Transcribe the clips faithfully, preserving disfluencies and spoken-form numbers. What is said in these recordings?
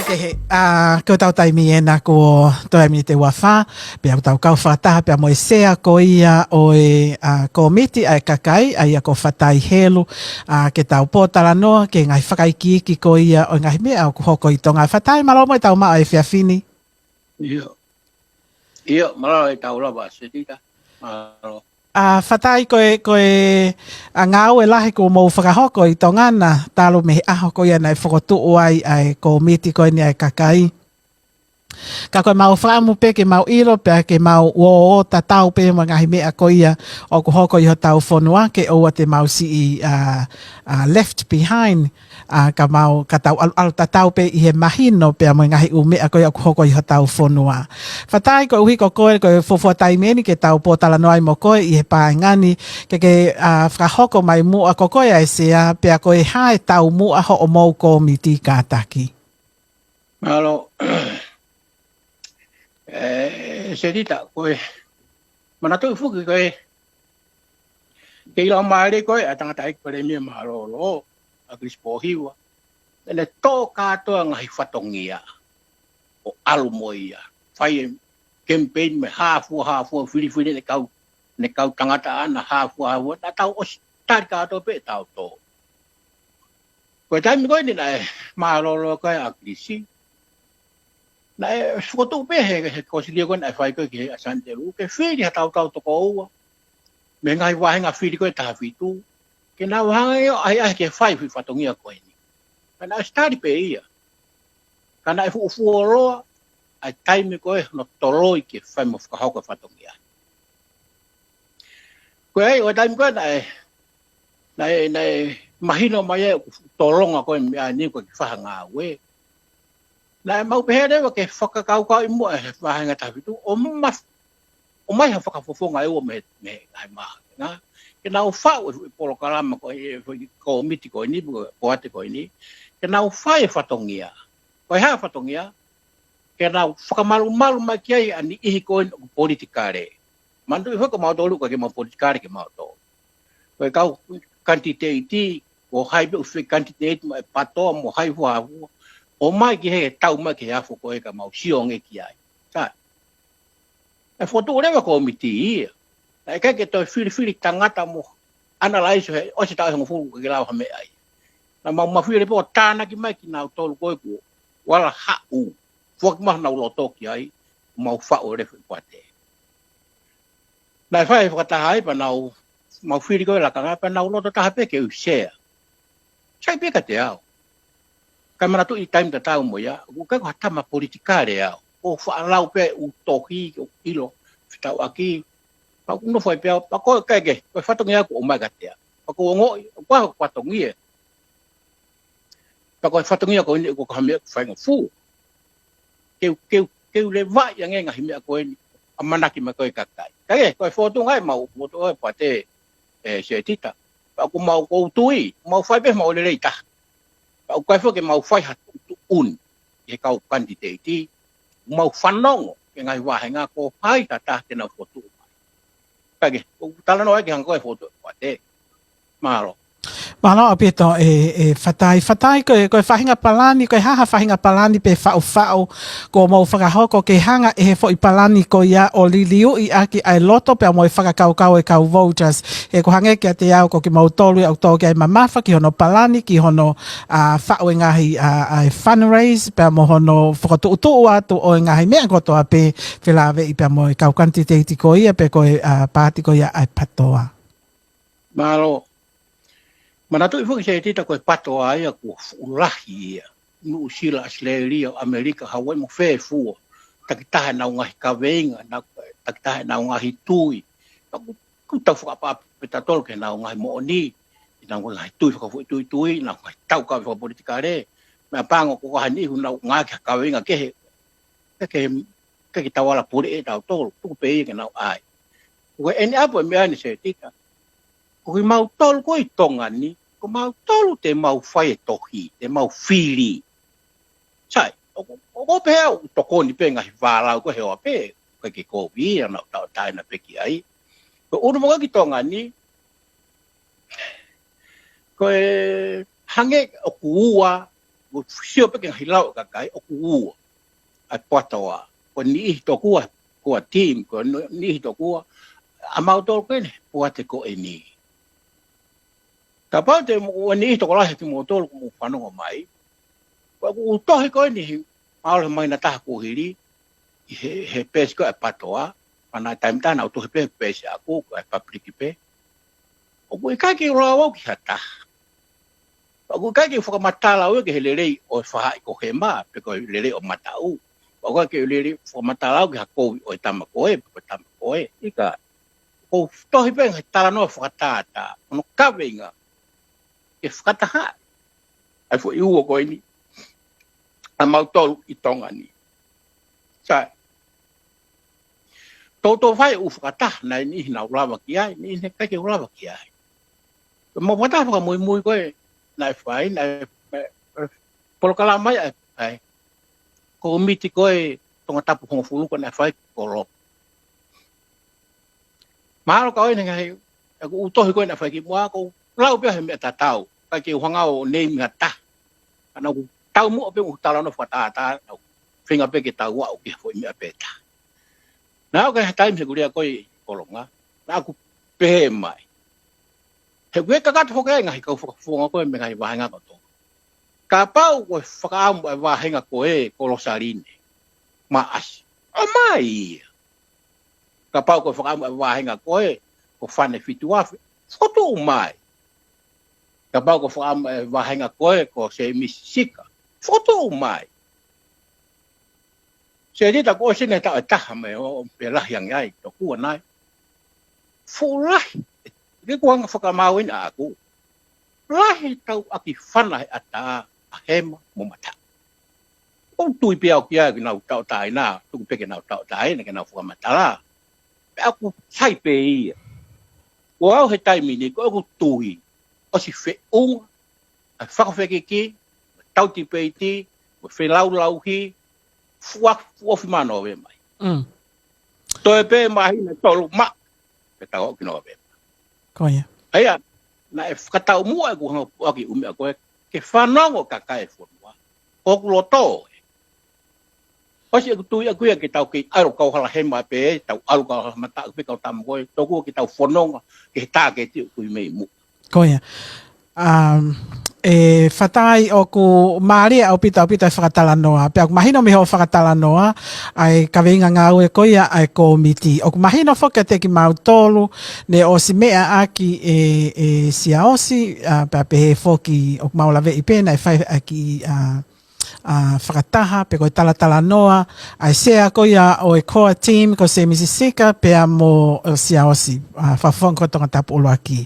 Ehe, ʻa, ko ʻetau taimi ena ko e toe miniti ua fā, pea ʻoku tau kau fakataha pea mo e sea ko ia ʻo e, ʻa, kōmiti ʻa e kakai, ʻa ia ko Fatai Helu, ʻa, ke tau pōtalanoa, ki he ngaahi fakaikiiki ko ia ʻo e ngaahi meʻa ʻoku hoko ʻi Tonga. Fatai, mālō mo e tau maʻu ʻa e efiafi ni. ʻIo. ʻIo, mālō e tau lava, Setita. Mālō. ʻA, Fatai ko e, ko e, ʻa, ngāue lahi kuo mou fakahoko ʻi Tonga na, talu mei he ʻaho ko ia naʻe fokotuʻu ai ʻa e kōmiti ko eni ʻa e kakai. Ka ko e mau fakaʻamu pē ke mau ʻilo pea ke mau ō, ō tatau pē mo e ngaahi meʻa ko ia ʻoku hoko ʻi hotau fonua ke ʻoua te mau siʻi, ʻa, ʻa, left behind. ʻA, ka mau, ka tau ʻalu, ʻalu tatau pē ʻi he mahino pea mo e ngaahi ʻū meʻa ko ia ʻoku hoko ʻi hotau fonua. Fatai, koeʻuhi ko koe, ko e fuofua taimi eni ke tau pōtalanoa ai mo koe ʻi he paenga ni, ke ke, ʻa, fakahoko mai muʻa ko koe ʻa e sea, pea ko e hā e taumuʻa hoʻomou kōmiti kātaki. Mālō. ʻE, Setita, ko e manatuʻi foki ko e, ke ʻilo mai ko e, ʻa e tangataʻeiki palēmia mālōlō, ʻa Chris Pohiwa. ʻEne tō kātoa ngaahi fatongia ʻo ʻalu mo ia. Fai e campaign mo e hāfua, hāfua, filifili ʻene kau, ʻene kau tangata ʻana, hāfua, hāfua, naʻa tau ʻosi tali kātoa pē ʻe tautolu. Ko e taimi ko eni naʻe mālōlō ko ē ʻa Chris, naʻe fokotuʻu pē he, he kōsilio ko ē naʻe fai ko ē ki he ʻAsante Lū, ke fili ha tautau toko ua mei he ngaahi vāhenga fili ko ē taha fitu, ke nau hanga ʻo ʻai, ʻai ke fai e foʻi fatongia ko eni. Ka naʻe ʻosi tali pē ia. Ka naʻe fuʻu fuoloa ʻa e taimi ko ē hono toloi ke fai mo fakahoko e fatongia. Ko ia ai, ʻo e taimi ko ē naʻe, naʻe, naʻe mahino mai ai ʻoku fuʻu tolonga ko ē meʻa ni ko e kiʻi faʻahinga ngāue. Naʻe mau pehē leva ke fakakaukauʻi muʻa ʻe he vāhenga taha fitu ʻo ma-, ʻomai ha fakafofonga ʻe ua mei, mei he ngaahi māhina, ke nau faʻu e polokalama ko ē, e foʻi kōmiti ko eni, poate ko eni, ke nau fai e fatongia. Ko e hā e fatongia? Ke nau fakamalumalu mai ki ai ʻa e niʻihi ko eni ʻoku politikale. Manatuʻi foki ko mautolu ʻoku ʻikai ke mau politikale kimautolu. Ko e kau kanititeiti, ko hai pē ʻoku fai kanititeiti mo e PATOA mo hai fua fua, ʻomai ki he tau mai ki he afo ko ē ka mau sio ange ki ai. Sai. ʻE fokotuʻu leva kōmiti ia. Naʻe ʻikai ke toe filifili tangata mo analyze he ʻosi taʻu ʻe hongofulu ke lau ha meʻa ai. Naʻa mau mafili pē ʻo tānaki mai kinautolu ko ē kuo ala haʻu. Foaki mai honau loto ki ai, mau faʻu leva e poate. Naʻe fai e fakataha ai pea nau, mau fili ko ē lakanga pea nau loto taha pē ke u sea. Sai pē kiate au. Ka manatuʻi taimi tatau mo ia, ʻoku ʻikai ko ha tama politikale au. ʻOku faʻa lau pē ʻū tohi, ʻoku ʻilo, fetauʻaki. Pea ʻoku nofo ai pē au, pea ko e ʻikai ke, ko e fatongia ʻoku ʻomai kiate au. Pea ʻoku ou ongoʻi, ʻoku ʻi ai hoku fatongia. Pea ko e fatongia ko eni ʻoku ʻikai ko ha meʻa ʻoku faingofua. Ke u, ke u, ke u levaʻi ange ngaahi meʻa ko eni, ʻamanaki mai ko ē kakai. Ka ʻi he, ko e fōtunga ʻemau, fōtunga ʻa e poate, ʻe Setita. Pea ʻoku mau ʻoku ou tui, mau fai pē mau lelei taha. Pea ʻoku ʻikai foki ke mau fai ha tuʻutuʻuni ki he kau kanititeiti, mau fanongo ki he ngaahi vāhenga ko hai ka taha ke nau fokotuʻu mai. Kae kehe, ʻoku talanoa ai ke hanga ko ē fokotuʻu e poate. Mālō. Mālō ʻaupito ʻe, ʻe Fatai. Fatai, ko e, ko e faʻahinga palani, ko e hā ha faʻahinga palani pe faʻufaʻu kuo mou fakahoko ke hanga ʻe he foʻi palani ko ia ʻo liliuʻi ʻaki ʻa e loto pea mo e fakakaukau e kau voters. He ʻoku hangē kiate au ko kimoutolu ia ʻoku tō ki ai mamafa ki hono palani, ki hono, ʻa, faʻu e ngaahi, ʻa, ʻa e fundraise pea mo hono fokotuʻutuʻu atu ʻo e ngaahi meʻa kotoa pē felāveʻi pea mo e kau kanititeiti ko ia pe ko e, ʻa, paati ko ia ʻa e PATOA. Mālō. Manatuʻi foki Setita ko e PATOA ia kuo fuʻu lahi ia. Nuʻusila, ʻAositelēlia, ʻAmelika, Hauaiʻi mo fē fua. Takitaha ʻenau ngaahi kaveinga, na-, takitaha ʻenau ngaahi tui. Ka ʻoku, ʻoku tau fakaʻapaʻapa pē tautolu ki heʻenau ngaahi moʻoni, ʻenau ngaahi tui fakafoʻituitui, ʻenau ngaahi taukaveʻi fakapolitikale. Meʻapango ko ha niʻihi ʻoku nau ngāueʻaki ha kaveinga kehe, ke, ke, ke, ke tau ala puleʻi ʻe tautolu, tuku pē ia ke nau ʻai. Ko e ʻeni ʻapo e meʻa ni Setita. Ko kimautolu ko ē ʻi Tonga ni, ko mautolu te mau fai e tohi, te mau fili. Sai, ʻoku, ʻoku ou pehē au ʻoku tokoni pē ngaahi vālau ko ē he ʻofa pē, ko e ke kovi ia nau tau taina pē ki ai. Ko e ʻunu mo ko ē ki Tonga ni, ko e hangē ʻoku ua ʻoku sio pē ki he ngaahi lau ʻa e kakai, ʻoku ua ʻa e PATOA. Ko e niʻihi tokua, ko e team, ko e niʻihi tokua ʻa mautolu ko eni he poate ko eni. Kapau te mou, ʻa e niʻihi tokolahi ʻa kimoutolu ʻoku mou fanongo mai, ko ʻeku tohi ko eni he, mahalo he māhina ʻe taha kuo hili, ʻi he, he peesi ko ē ʻa e PATOA, pea naʻe taimi tatau naʻá ku tohi pē he peesi ʻaʻaku, ko e public pē. ʻOku ʻikai ke u lau au ki ha taha. ʻOku ʻikai ke u fakamatala au ia ki he lelei ʻo e faʻahi ko Hema, pe ko e lelei ʻo Mataʻu. ʻOku ʻikai ke u lele fakamatala au ki ha kovi ʻo e tama ko ē, pe ko e tama ko ē. ʻIkai. ʻOku ou tohi pē he talanoa fakatātā, hono kaveinga ke fakatahaʻi ʻa e foʻi ua ko eni ʻa mautolu ʻi Tonga ni. Sai. Toutou fai ʻū fakataha, naʻe ʻi ai e niʻihi naʻá ku lava ki ai, niʻihi naʻe ʻikai ke u lava ki ai. Ko e mau fakataha fakamuimui ko ē naʻe fai, naʻe, ē, ē, polokalama ia ʻa e, ʻa e kōmiti ko ē Tongatapu hongofulu ko ē naʻe fai ki Kolo. Mahalo ka ʻoku ʻi ai e ngaahi, ʻeku ʻū tohi ko ē naʻe fai kimuʻa, ʻoku ou lau pē he meʻa tatau, ʻikai ke u hanga ʻo name ha taha. Ka naʻá ku taumuʻa pē ʻeku talanoa fakatātā, naʻá ku feinga pē ke tau aʻu ki he foʻi meʻa pē taha. Naʻe aʻu ki ha taimi he kulia ko ē ʻi Kolonga, naʻá ku pehē mai. He ʻoku ʻi ai e kakato foki e ngaahi kau fakafofonga ko ē mei he ngaahi vāhenga kotoa. Kapau ko e fakaʻamu ʻa e vāhenga ko ē ko Losaline Maʻasi, ʻomai ia. Kapau ko e fakaʻamu ʻa e vāhenga ko ē ko Fane Fituafe, fokotuʻu mai. Kapau ko e fakaʻamu ʻa e vāhenga ko ē ko Semisi Sika, fokotuʻu mai. Senita, kuo ʻosi eni e taʻu ʻe taha mai ʻo, ʻo pē lahi ange ai, tokua nai. Fuʻu lahi, ke kuo hanga fakamaauʻi ʻaʻaku. Lahi tau ʻaki fana he ʻatā ʻa Hema mo Mataʻu. ʻOku ou tui pē au ki ai ke nau tauʻatāina, tuku pē ke nau tauʻatāina, ke nau fakamatala. Pea ʻoku sai pē ia. Kuo aʻu he taimi ni, ko ʻeku tui, ʻosi feʻunga ʻa e fakafekiki, tau tipeiti, mo e felaulauhi, fuʻu, fuʻu ofi mano ʻo e mai. Mm. Toe pē māhina ʻe tolu maʻu, pea tau aʻu ki Nōvema. Ko ia. ʻA ia, naʻe fakataumuʻa ʻeku hanga ʻo puʻaki ʻū meʻa ko ē, ke fanongo e kakai e fonua. Ko hoku loto ē. ʻOsi ʻeku tui ʻaʻaku ia ke tau kei ʻalu kau hala Hema pē, tau ʻalu kau hala Mataʻu pē kau tama ko ē, tokua ke tau fononga ki he tāketi ʻoku ʻi mei muʻa. Ko ia. Um, ʻe Fatai, ʻoku mālie ʻaupito, ʻaupito e fakatalanoa. Pea ʻoku mahino mei hoʻo fakatalanoa ʻa e kaveinga ngāue ko ia ʻa e kōmiti. ʻOku mahino foki kiate kimautolu, naʻe ʻosi meʻa ʻaki ʻe, ʻe Siaosi, ʻa, pea pehē foki ʻoku mau laveʻi pē naʻe fai ʻaki, ʻa, ʻa, fakataha, pe ko e talatalanoa ʻa e sea ko ia ʻo e core team, ko Semisi Sika, pea mo, ʻo Siaosi, ʻa, fakafofonga ko ē Tongatapu ʻUluaki.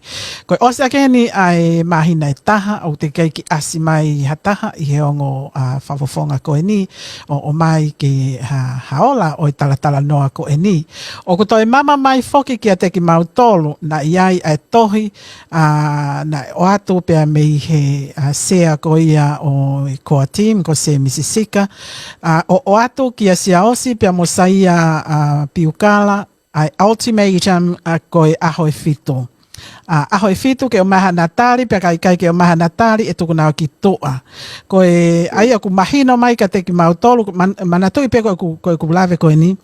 Ko e ʻosi ʻaki eni ʻa e māhina ʻe taha, ʻoku teʻeki ke ʻasi mai ha taha ʻi he ongo, ʻa, fakafofonga ko eni, ʻo, ʻomai ke ha, ha ola ʻo e talatalanoa ko eni. ʻOku toe mama mai foki kiate kimautolu, naʻe ʻi ai ʻa e tohi, ʻa, naʻe ʻoatu pea mei he, ʻa, sea ko ia ʻo e core team, ko Semisi Sika, ʻa, ʻo, ʻoatu kia Siaosi pea mo Saia, ʻa, Piukala, ʻa e ultimatum, ʻa, ko e ʻaho ʻe fitu. ʻA, ʻaho ʻe fitu ke ʻomai haʻana tali, pea ka ʻikai ke ʻomai haʻana tali, ʻe tuku nau ki tuʻa. Ko e, ʻa ia ʻoku mahino mai kiate kimautolu, man-, manatuʻi pē ko ʻeku, ko ʻeku lave ko eni.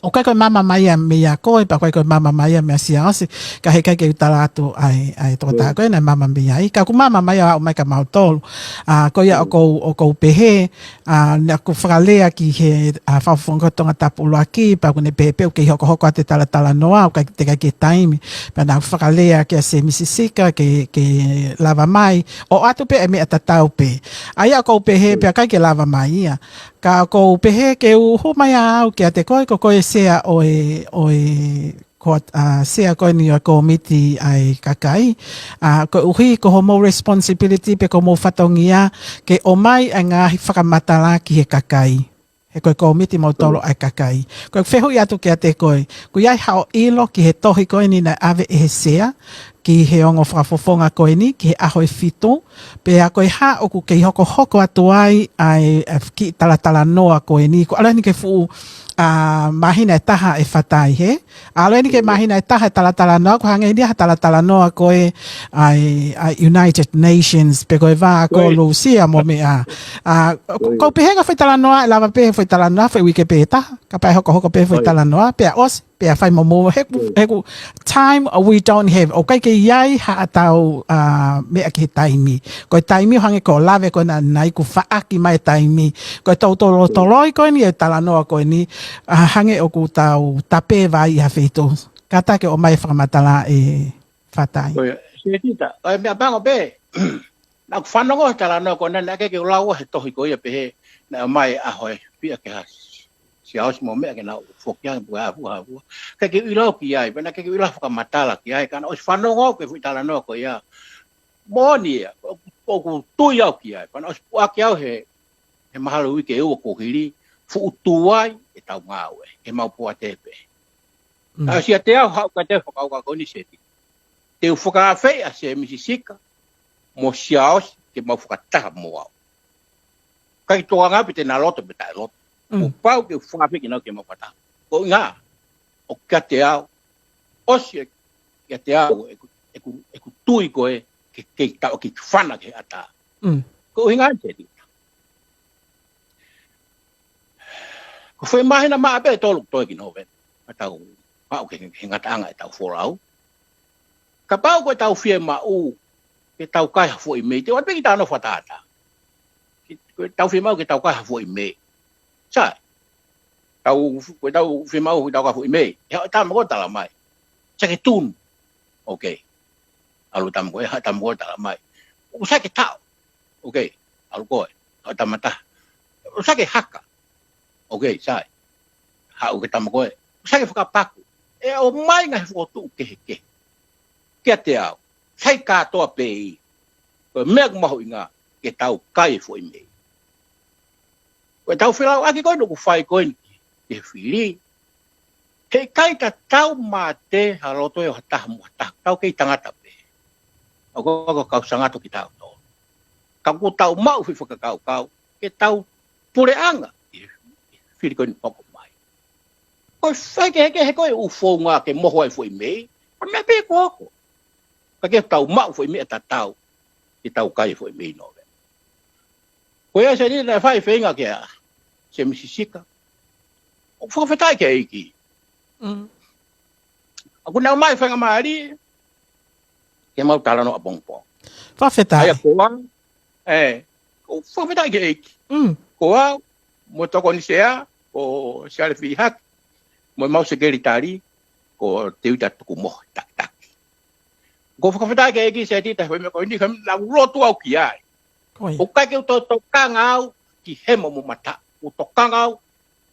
ʻOku ʻikai ko e mama mai ia meia koe, pea ʻoku ʻikai ko e mama mai ia meia Siaosi, ka heʻikai ke u tala atu ʻa e, ʻa e tokotaha ko ē naʻe mama mei ai. Ka ʻoku mama mai ia ʻo aʻu mai kia mautolu. ʻA, ko ia ʻoku ou, ʻoku ou pehē, ʻa, naʻá ku fakalea ki he, ʻa, fakafofonga Tongatapu ʻUluaki, pea ʻoku ne pehē pē ʻoku kei hokohoko atu e talatalanoa, ʻoku ʻikai teʻeki ai ke taimi. Pea naʻá ku fakalea kia Semisi Sika ke, ke lava mai, ʻoatu pē e meʻa tatau pē. ʻA ia ʻoku ou pehē pea ʻikai ke lava mai ia. Ka ʻoku ou pehē ke u hū mai au kiate koe, ko koe e sea ʻo e, ʻo e, ko, ʻa, sea ko eni ʻo e kōmiti ʻa e kakai. ʻA, koeʻuhi ko hoʻomou responsibility pe ko hoʻomou fatongia ke ʻomai ʻa e ngaahi fakamatala ki he kakai. He ko e kōmiti mautolu ʻa e kakai. Ko e fehuʻi atu kiate koe, ʻoku ʻi ai haʻo ʻilo ki he tohi ko eni naʻe ʻave ʻe he sea, ki he ongo fakafofonga ko eni, ki he ʻaho ʻe fitu, pea ko e hā ʻoku kei hokohoko atu ai ʻa e, ʻa e kiʻi talatalanoa ko eni, ko e ʻalu eni ki he fuʻu, ʻa, māhina ʻe taha ʻe Fatai, hē? ʻAlu eni ki he māhina ʻe taha ʻe talatalanoa, ko e hangē eni ha talatalanoa ko e ʻa e, ʻa e United Nations, pe ko e vā ko ē ʻo Lūsia mo meʻa. ʻA, ko, ko e pehē ange foʻi talanoa, ʻe lava pē foʻi talanoa, foʻi uike pē ʻe taha, kapau ʻe hokohoko pē foʻi talanoa, pea ʻosi, pea fai mo mou, he ʻoku, he ʻoku time we don't have. ʻOku ʻikai ke ʻi ai haʻatau, ʻa, meʻa ki he taimi. Ko e taimi ʻoku hangē ko e lave ko ena ʻanenai kuo faʻaki mai e taimi. Ko e tau tolotoloi ko eni e talanoa ko eni, ʻa, hangē ʻoku tau tape vai ʻi ha feituʻu. Kātaki ʻomai e fakamatala ʻe Fatai. Ko ia, Setita, ʻa e meʻa pango pē. Naʻá ku fanongo he talanoa ko ena, naʻe ʻikai ke u lau he tohi ko ia pehē, naʻe ʻomai e ʻaho ʻe fiha ke ha Siaosi mo meʻa ke nau foki ange pea hafua hafua. ʻIkai ke u ʻilo ki ai, pea naʻe ʻikai ke u ʻilo fakamatala ki ai, ka naʻá ku ʻosi fanongo au ki he fuʻu talanoa ko ia. Moʻoni ia, ʻoku, ʻoku ou tui au ki ai, pea naʻe ʻosi puʻaki au he, he mahalo uike ʻe ua kuo hili, fuʻu tuai ʻetau ngāue, ke mau poate pē. Mm. Naʻe ʻosi ʻiate au haʻu kiate au e fakakaukau ko eni, Seti. Te u fakaafeʻi ʻa Semisi Sika mo Siaosi ke mau fakataha mo au. ʻIkai ke tokanga pe te na loto pe taʻe loto. Mm. Kuo pau ke u fakaafeʻi kinaua ke mau fakataha. Ko e ʻuhinga, ʻoku ʻiate au, ʻosi ʻiate au ʻeku, ʻeku, ʻeku tui ko ē ke, ke tau ki fana ke ata. Mm. Ko e ʻuhinga, Seti. Ko e foʻi māhina maʻa pē ʻe tolu ʻoku toe ki Nōvema. Ka tau, pau ke, ke ngataʻanga ʻetau folau. Kapau ko ʻetau fiemaʻu ke tau kai ha foʻi mei, te u ʻoatu pē kiʻi talanoa fakatātā. Ke, ko ʻetau fiemaʻu ke tau kai ha foʻi mei. Sai. Tau, ko ʻetau fiemaʻu ke tau kai ha foʻi mei. ʻE haʻu e tama ko ē ʻo tala mai. Sai, ke tunu. Okay. ʻAlu e tama ko ē, haʻu e tama ko ē ʻo tala mai. ʻOku sai ke taʻo. Okay. ʻAlu koe. Haʻu e tama ʻe taha. ʻOku sai ke haka. Okay, sai. Haʻu e tama ko ē. ʻOku sai ke fakapaku. ʻE ʻomai e ngaahi fokotuʻu kehekehe kiate au. Sai kātoa pē ia. Ko e meʻa ʻoku mahuʻinga ke tau kai e foʻi mei. Ko ʻetau felauʻaki ko eni ʻoku fai ko eni ki he fili. Heʻikai tatau mate ha loto ʻo ha taha mo ha taha. Tau kei tangata pē. ʻOku, ʻoku kau sangato kitautolu. Ka kuo tau maʻu e foʻi fakakaukau ke tau puleʻanga ʻi he fili ko eni ʻoku hoko mai. Ko e faikehekehe ko ē ʻoku founga ke moho ai e foʻi mei, ko e meʻa pē ʻoku hoko. Ka ke tau maʻu e foʻi meʻa tatau, ke tau kai e foʻi mei Nōvema. Ko ia, Seti, naʻe fai e feinga kia Semisi Sika. ʻOku fakafetaʻi ki he ʻEiki. Mm. ʻOku ne ʻomai e faingamālie ke mau talanoa ʻapongipongi. Fakafetaʻi. ʻA ia ko au, ē, ʻoku fakafetaʻi ki he ʻEiki. Mm. Ko au, mo e tokoni sea, ko Siale Fihaki, mo ʻemau sekelitali, ko Teuta Tukumohe, takitaki. ʻOku fakafetaʻi ki he ʻEiki, Seti, he foʻi meʻa ko eni, ka naʻá ku lotu au ki ai. Ko ia. ʻOku ʻikai ke u toe tokanga au ki hemo mo mataʻu. ʻOku tokanga au.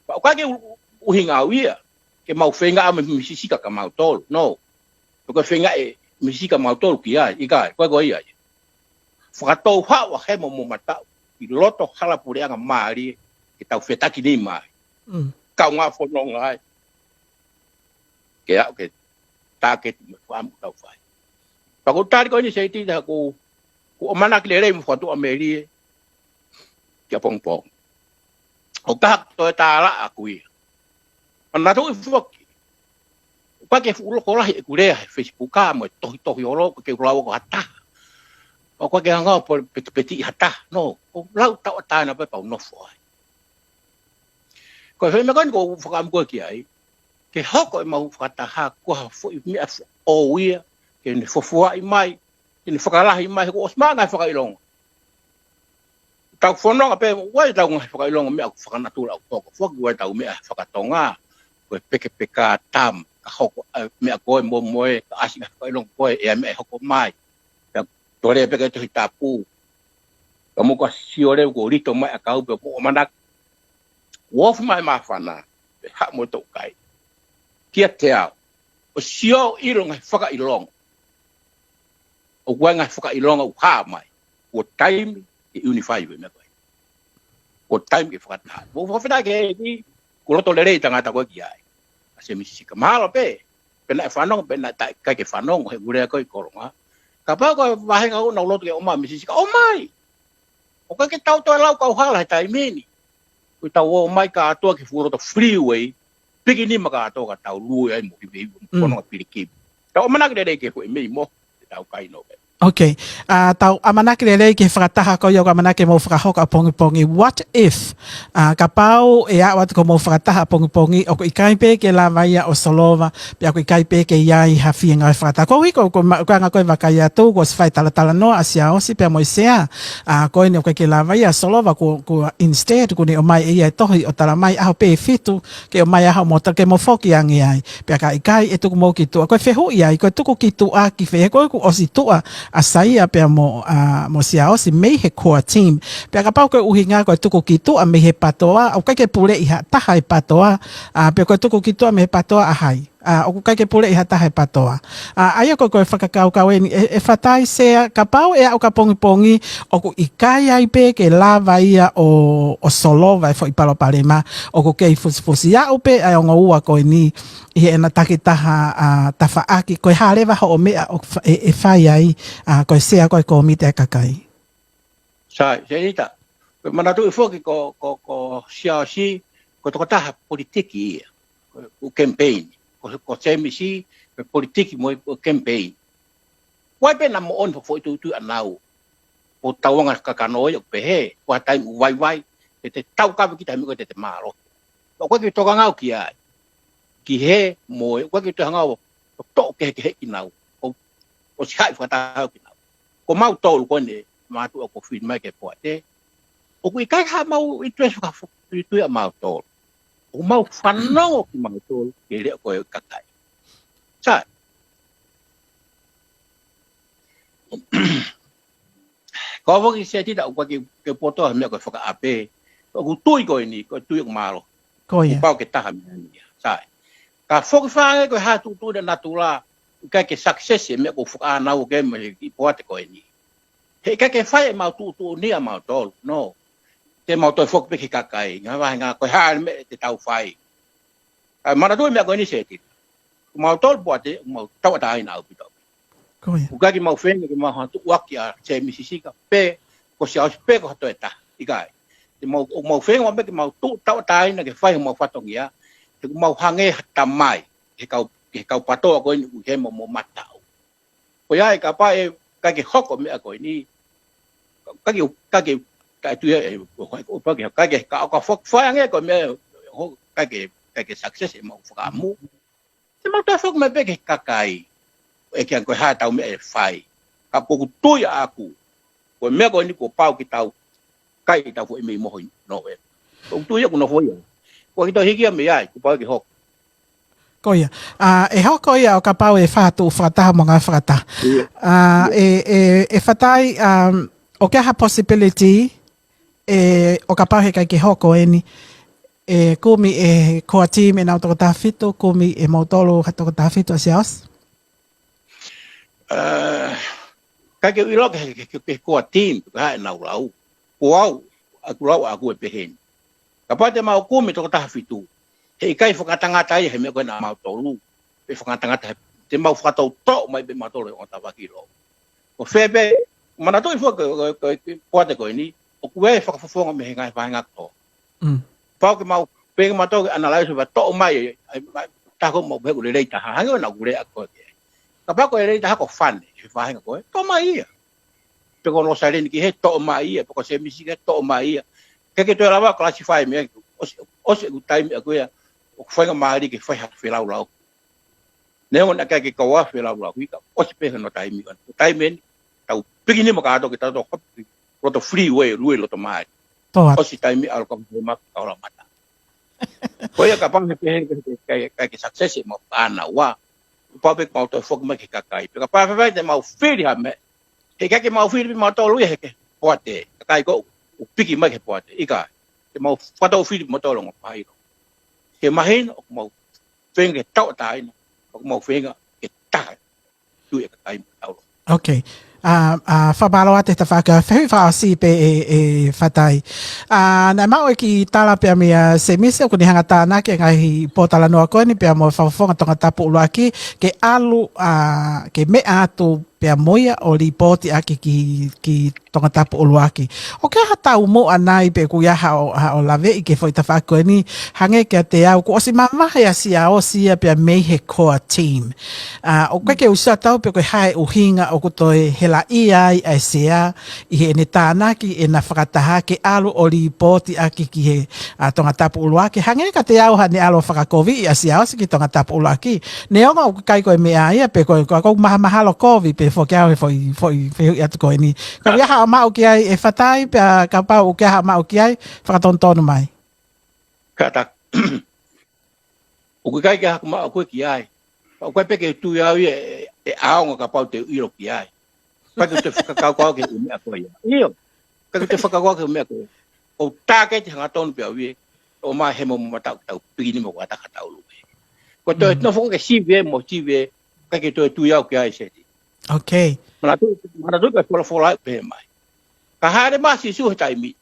Pea ʻoku ʻikai ke u, ʻuhinga au ia ke mau feinga ʻa Misi Sika kia mautolu. No. Pea ko e feinga ʻe Misi Sika kia mautolu ki ai. ʻIkai, ko e ko ia ia. Fakatou haʻu ʻa hemo mo mataʻu ʻi loto hala puleʻanga mālie ke tau fetakinima ai. Mm. Kaungā fononga ai. Ke aʻu ki he tāketi mo e fakaʻamu ʻoku tau fai. Pea ko e tali ko eni, Seti, he ʻoku, ʻoku ou ʻamanaki lelei mo fakatuʻamelie ki ʻapongipongi. ʻOku ʻikai ke toe tālaʻa ʻaku ia. Manatuʻi foki, ʻoku ʻikai ke fuʻu loko lahi ʻeku lea he Facebook ʻa mo e tohitohi ʻo loto, ʻikai ke u lau ʻaki ha taha. ʻOku ʻikai ke hanga ʻo petipetiʻi ha taha. No, ʻoku ou lau tauʻatāina pē pea u nofo ai. Ko e foʻi meʻa ko eni ʻoku ou fakaʻamu ko ē ki ai, ke hoko ʻemau fakataha ko ha foʻi meʻa foʻou ia, ke ne fofoaʻi mai, ke ne fakalahi mai, he kuo ʻosi maʻu e ngaahi fakaʻilonga. Tau fononga pē, ʻoku ʻi ai ʻetau ngaahi fakaʻilonga meʻa ʻoku fakanatula ʻoku hoko. Foki ʻoku ʻi ai ʻetau meʻa fakatonga, ko e pekepeka tama, ka hoko ʻa e meʻa ko ē mo moe, ka ʻasi e ngaahi fakaʻilonga ko ē, ʻe ʻi ai e meʻa ʻe hoko mai. Pea toe lea pē ki he Tohi Tapu. Ka mou ka sio leva kuo lito mai ʻakau pea mou ʻamanaki. Kuo ofi mai e māfana, pea haʻu mo e toʻukai. Kiate au, ʻosi ʻilo e ngaahi fakaʻilonga. ʻOku ʻi ai e ngaahi fakaʻilonga ʻoku hā mai. Kuo taimi ke unify e meʻa ko ē. Kuo taimi ke fakataha. Mou fakafetaʻi ki he ʻEiki, kuo loto lelei e tangata ko ē ki ai. ʻA Semisi Sika, mahalo pē Pe naʻe fanongo, pe naʻe ʻikai ke fanongo, he ʻoku lea ko ē ʻi Kolonga. Kapau ko e vāhenga ʻoku nau loto ke ʻomai ʻa Misisi Sika, ʻomai. ʻOku ʻikai ke tau toe lau kauhala he taimi ni. ʻOku tau ō mai kātoa ki he fuʻu loto freeway, pikinima kātoa ka tau lue ai mo ki vei, Mm. fononga pilikimi. Tau ʻamanaki lelei ke foʻi mei mo, te tau kai nō. Ok. ʻA, tau ʻamanaki lelei ki he fakataha ko ia ʻoku ʻamanaki ke mou fakahoko ʻapongipongi. What if, ʻa, kapau ʻe aʻu atu ko hoʻomou fakataha ʻapongipongi, ʻoku ʻikai pē ke lava ia ʻo solova, pea ʻoku ʻikai pē ke ʻi ai ha feinga ʻo e fakataha. Ko e ʻuhi ko, ko ma-, ko e anga ko ē vakai atu, kuo ʻosi fai talatalanoa ʻa Siaosi pea mo e Sea, ʻa, ko eni ʻoku ʻikai ke lava ia ʻo solova, kuo, kuo instead, kuo ne ʻomai ʻe ia e tohi ʻo talamai ʻaho pē ʻe fitu, ke ʻomai ʻaho mo ta ke mo foki ange ai. Pea ka ʻikai ʻe tuku mou ki tuʻa. Ko e fehuʻi ai, ko e tuku ki tuʻa ki fē, he ko ē kuo ʻosi tuʻa ʻa Saia pea mo, ʻa, mo Siaosi mei he core team. Pea kapau ko e ʻuhinga ko e tuku ki tuʻa mei he PATOA, ʻoku ʻikai ke puleʻi ha taha ʻe he PATOA, ʻa, pea ko e tuku ki tuʻa mei he PATOA ʻa hai. ʻA, ʻoku ʻikai ke puleʻi ha taha ʻe he PATOA. ʻA, ʻa ia ko, ko e fakakaukau eni, ʻe, ʻe Fatai Sea, kapau ʻe aʻu ki ʻapongipongi, ʻoku ʻikai ai pē ke lava ia ʻo, ʻo solova e foʻi palopalema, ʻoku kei fusifusi aʻu pē ʻa e ongo ua ko eni, ʻi heʻena takitaha, ʻa, tafaʻaki, ko e hā leva hoʻo meʻa ʻoku fa-, ʻe, ʻe fai ai, ʻa, ko e Sea ko ē ʻo e Kōmiti ʻa e Kakai. Sai, Senita, ko e manatuʻi foki ko, ko, ko Siaosi, ko e tokotaha politiki ia, ko, ko e campaign, ko, ko Semisi, ko e politiki mo e, ko e campaign. ʻOku ʻi ai pē ʻena moʻoni foʻi tuitui ʻanau, ʻo tauanga kakano ia ʻo pehē, ko ha taimi ʻoku vaivai, te te taukaveʻi kita he meʻa ko ē te te mālohi. ʻOku ʻikai ke tokanga au ki ai. Ki he mo e, ʻoku ʻikai ke tokanga au ʻo toʻo kehekehe kinaua. ʻO, ʻosi haʻi fakataha kinaua. Ko mautolu ko eni, mātuʻa kuo fili mai ki he poate. ʻOku ʻikai ha mau interest fakafoʻituitui ʻa mautolu. ʻOku mau fanongo kimautolu, ki he leʻo ko ē ʻo e kakai. Sai. Ko au foki Senita ʻoku ʻikai ke, ke poto ha meʻa ko e fakaʻape. ʻOku ou tui ko eni, ko e tui ʻoku mālohi. Ko ia. Kuo pau ke taha meʻa ni ia. Sai. Ka foki fakaange ko e hā tuʻutuʻuni ʻa natula, ʻikai ke success e meʻa ʻoku ou fakaʻānaua ke mo e kiʻi poate ko eni. He ʻikai ke fai ʻemau tuʻutuʻuni ʻamautolu. No. Te mau toe foki pē ki he kakai. Ngaahi vāhenga ko e hā e meʻa te tau fai. ʻA, manatuʻi e meʻa ko eni Senita. Ko mautolu poate, ʻoku mau tauʻatāina ʻaupito. Ko ia. ʻOku ʻikai ke mau feinga ke mau hanga ʻo tuʻuaki ʻa Semisi Sika pe ko Siaosi pe ko ha toe taha. ʻIkai. Te mau, ʻoku mau feinga maʻu pē ke mau tuʻu tauʻatāina ke fai homau fatongia. He ʻoku mau hangē ha tamai. He kau, he kau PATOA ko eni ʻoku ʻi hema mo mataʻu. Ko ia ʻe kapau ʻe ʻikai ke hoko e meʻa ko eni. ʻIkai ke, ʻikai ke, ʻikai ke tui ʻe, ʻo, ʻo, ʻo, ʻikai ke, ʻikai ke, ka, ka fo-, fai ange ko e meʻa, ʻo, ʻikai ke, ʻikai ke success ʻemau fakaʻamu. Te mau toe foki mai pē ki he kakai. ʻE ke ange ko e hā ʻetau meʻa ʻe fai. Ka ʻoku ou tui ʻaʻaku. Ko e meʻa ko eni kuo pau ke tau kai ʻetau foʻi mei moho ʻi Nōvema. ʻOku ou tui ia ʻoku nofo ia. ʻOku ʻikai ke toe hiki ia mei ai, kuo pau ke hoko. Ko ia. ʻA, ʻe hoko ia ʻo kapau ʻe fatu fakataha mo e ngaahi fakataha. Ia. ʻA, ʻe, ʻe, ʻe Fatai, um, ʻoku ʻi ai ha possibility, ʻe, ʻo kapau he ʻikai ke hoko eni, ʻe kumi ʻe he core team ʻenau tokotaha fitu, kumi ʻe mautolu ha tokotaha fitu ʻa Siaosi? ʻA, ʻikai ke u ʻilo ki he, ki he, ki he core team, ko e hā ʻenau lau. Ko au, ʻeku lau ʻaʻaku ʻe pehē ni. Kapau te mau kumi tokotaha fitu. He ʻikai fakangatangata ia he meʻa ko ena ʻamautolu. Pe fakangatangata he, te mau fakatoutou mai pē mautolu ʻo tavaki lo. Ko fē pē, manatuʻi foki ko, ko, ko, ko e poate ko eni, ʻoku ʻi ai e fakafofonga mei he ngaahi vāhenga kotoa. Mm. Pau ke mau, pē ke mau toki analyze ʻo toʻo mai, ʻai, ʻai, taha ko mau pehē ʻoku lelei taha, hangē ko ʻeku lea ko ē. Kapau ko e lelei taha ko Fane, he vāhenga ko ē, toʻo mai ia. Pe ko Losaleni ki hē, toʻo mai ia, pe ko Semisi ki hē, toʻo mai ia. ʻIkai ke toe lava ʻo classify meʻa, ʻosi, ʻosi ʻeku taimi ʻaʻaku ia, ʻoku faingamālie ke fai ha felaulau. Neongo naʻe ʻikai ke kau ai e felaulau, ʻikai, ʻosi pē hono taimi, ʻo taimi eni, tau pikinima kātoa ke tau toʻo, loto freeway, lue loto mali. Toa. ʻOsi taimi ʻalu ka mo ma ka ola mata. Ko ia kapau he pehē ke, ke, ke, ke success ʻemau fānau. Kuo pau pē ke mau toe foki mai ki he kakai. Pea kapau he fai te mau fili ha meʻa. He ʻikai ke mau fili pē mautolu ia he ke poate. Kakai ko ē ʻoku piki mai ki he poate. ʻIkai. Te mau fakatau fili mautolu ongo pailo. Ke mahino, ʻoku mau feinga ke tauʻatāina. ʻOku mau feinga ke taha. Tui e kakai mo tau. Ok. ʻA, ʻa, fakamālō atu he tafaʻaki fehuʻi fakaʻosi pē ʻe, ʻe Fatai. ʻA, naʻe maʻu e kiʻi tala pea meia Semisi ʻoku ne hanga tānaki e ngaahi pōtalanoa ko eni pea mo e fakafofonga Tongatapu ʻUluaki ke ʻalu, ʻa, ke meʻa atu pea mo ia ʻo lipooti ʻaki ki, ki Tongatapu ʻUluaki. ʻOku ʻi ai ha taumuʻa nai pe ʻoku ʻi ai haʻo, haʻo laveʻi ki he foʻi tafaʻaki ko eni, hangē kiate au, kuo ʻosi mavahe ʻa Siaosi ia pea mei he core team. ʻA, ʻoku ʻikai ke u sio atu au pe ko e hā e ʻuhinga ʻoku toe helaʻia ai ʻa e Sea ʻi heʻene tānaki ʻena fakataha ke ʻalu ʻo lipooti ʻaki ki he, ʻa, Tongatapu ʻUluaki. Hangē kiate au haʻane ʻalu ʻo fakakoviʻi ʻa Siaosi ki Tongatapu ʻUluaki. Neongo ʻoku ʻikai ko e meʻa ia pe ko e, ko e, ko e mahamahalo kovi pē foki au he foʻi, foʻi fehuʻi atu ko eni. Ka ʻoku ʻi ai haʻo maʻu ki ai ʻe Fatai pea kapau ʻoku ʻi ai haʻo maʻu ki ai, fakatonutonu mai. Kātaki. ʻOku ʻikai ke haku maʻu ko ē ki ai. ʻOku ʻikai pē ke tui au ia ʻe, ʻe ʻaonga kapau te u ʻilo ki ai. ʻIkai ke te fakakaukau ki he meʻa ko ia. ʻIo. ʻIkai ke te fakakaukau ki he meʻa ko ia. ʻOku tāketi hangatonu pē au ia. ʻOmai he mo mataʻu ke tau pikinima ko ata ka tau luke. Ko e toe nofo ko ē ke sivi ē mo sivi ē. ʻIkai ke toe tui au ki ai Seti. Okay. Manatu, manatu ka folafola pē mai. Ka hāʻele mai Sīsū he taimi.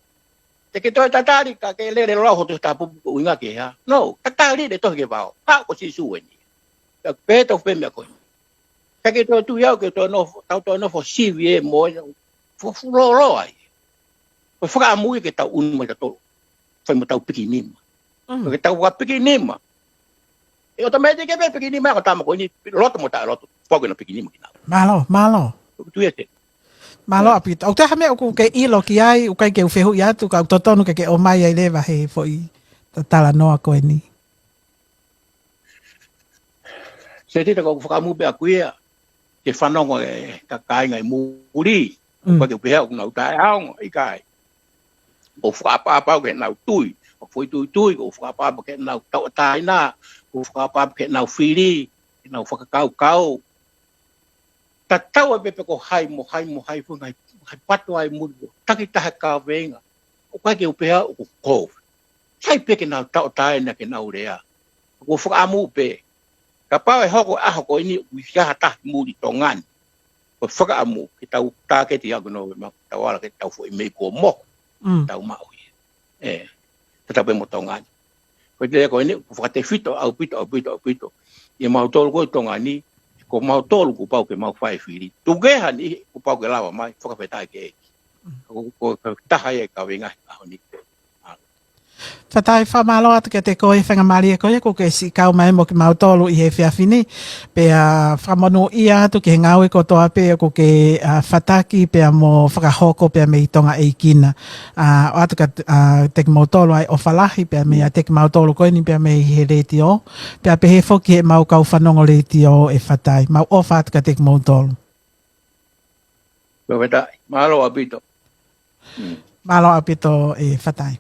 Te ke toe tatali ka ke lele lau hoto tapu ko ʻuhinga ke hā. No, tatali le tohi ke vao. Ka ko Sīsū eni. Ka pē tau pē meʻa ko ē. Ka ke toe tui au ke toe nofo, tau toe nofo sivi ē mo e fo-, fulolo ai. Ko e fakaʻamu ia ke tau unu mai tatolo. Fai mo tau pikinima. Ko ke tau ka pikinima. ʻE ʻotomētiki pē pikinima ko tama ko eni, loto mo taʻeloto. Pau ke na pikinima kinaua. Mālō, mālō. Tui ē te. Mālō ʻaupito. ʻOku ʻi ai ha meʻa ʻoku ke ʻilo ki ai, ʻoku ʻikai ke u fehuʻi atu, ka ʻoku totonu ke ke ʻomai ai leva he foʻi ta-, talanoa ko eni. Seti, ko ʻeku fakaʻamu pē ʻaku ia, ke fanongo e ka kāinga ʻi muli, ʻoku ʻikai ke u pehē ʻoku nau taʻeʻaonga, ʻikai. ʻOku ou fakaʻapaʻapa ke nau tui, ʻoku ou foʻi tuitui, ʻoku ou fakaʻapaʻapa ke nau tauʻatāina, ʻoku ou fakaʻapaʻapa ke nau fili, ke nau fakakaukau. Tatau ai pē pe ko hai mo hai mo hai foʻi ngaahi, ngaahi pato ai muli, takitaha kaveinga, ʻoku ʻikai ke u pehē ʻoku kovi. Sai pē ke nau tauʻatāina ke nau lea. ʻOku ou fakaʻamu pē. Kapau ʻe hoko e ʻaho ko eni ʻoku ʻi ai ha taha muli Tonga ni. Ko e fakaʻamu, ke tau tāketi ʻaku Nōvema, tau ala ke tau foʻi mei kuo moho. Tau maʻu ia. ʻE, tatau pē mo Tonga ni. Ko e lea ko eni, ʻoku fakatefito, ʻaupito, ʻaupito, ʻaupito. ʻI mautolu ko ē Tonga ni, ko mautolu kuo pau ke mau fai fili. Tuku kehe ha niʻihi, kuo pau ke lava mai, fakafetaʻi ki he ʻEiki. Ko, ko, ko e taha ia e kaveinga he ʻaho ni. Fatai, fakamālō atu kiate koe he faingamālie ko ia kuo ke siʻi kau mai mo kimautolu ʻi he efiafi ni. Pea fakamonūʻia atu ki he ngāue kotoa pē ʻoku ke, ʻa, fataki pea mo fakahoko pea mei Tonga ʻEiki na. ʻA, ʻoatu kiate, ʻa, kiate kimoutolu ʻa e ʻofa lahi pea mei, ʻa, kiate kimautolu ko eni pea mei he letiō. Pea pehē foki heʻemau kau fanongo letiō ʻe Fatai. Mau ʻofa atu kiate kimoutolu. Fakafetaʻi. Mālō ʻaupito. Mālō ʻaupito ʻe Fatai.